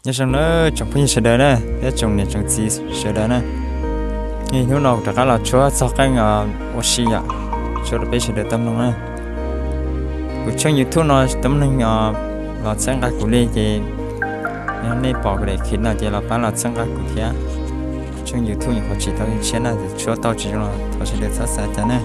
Nyob zoo na tsoom phooj ywg sawv daws na, thiab tsoom niam tsoom txiv sawv daws na. Hnub no kuv rov qab los tshuab txog qeej ua si yom, tshuab rau peb sawv daws tau mloog na. Kuv tshooj YouTube no tau mloog los txhawb nqa kuv li ces yog nej pom kuv daim khiv no ces los pab los txhawb nqa kuv thiab. Tshooj YouTube nyuam qhuav tsis tau tshiab na, tshuab tau tsis zoo los thov sawv daws txhob xav cas na.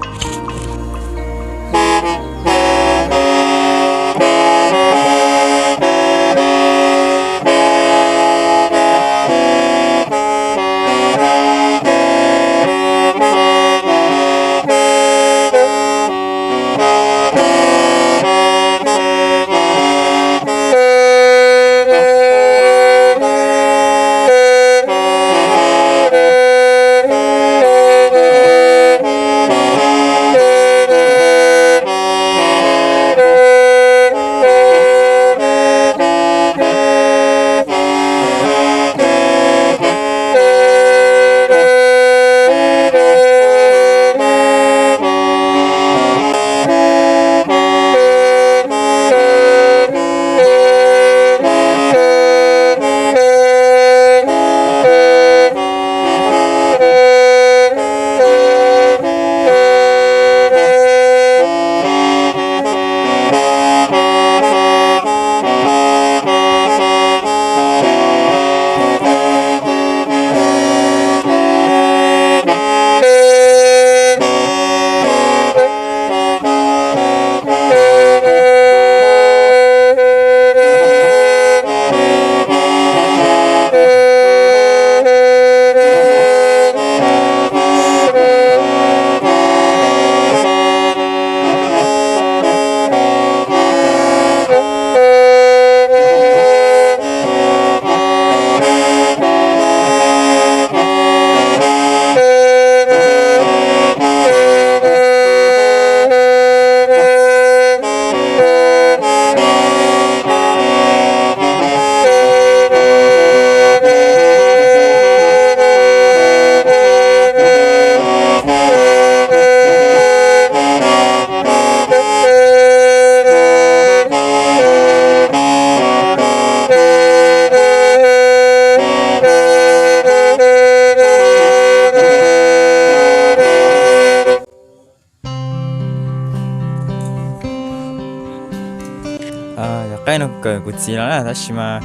Yog qeej no kawm kuv txiv los na, tab sis mas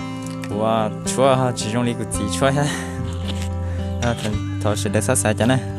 kuv tshuab tsis zoo li kuv txiv tshuab thiab. Thov sawv daws txhob xav cas na.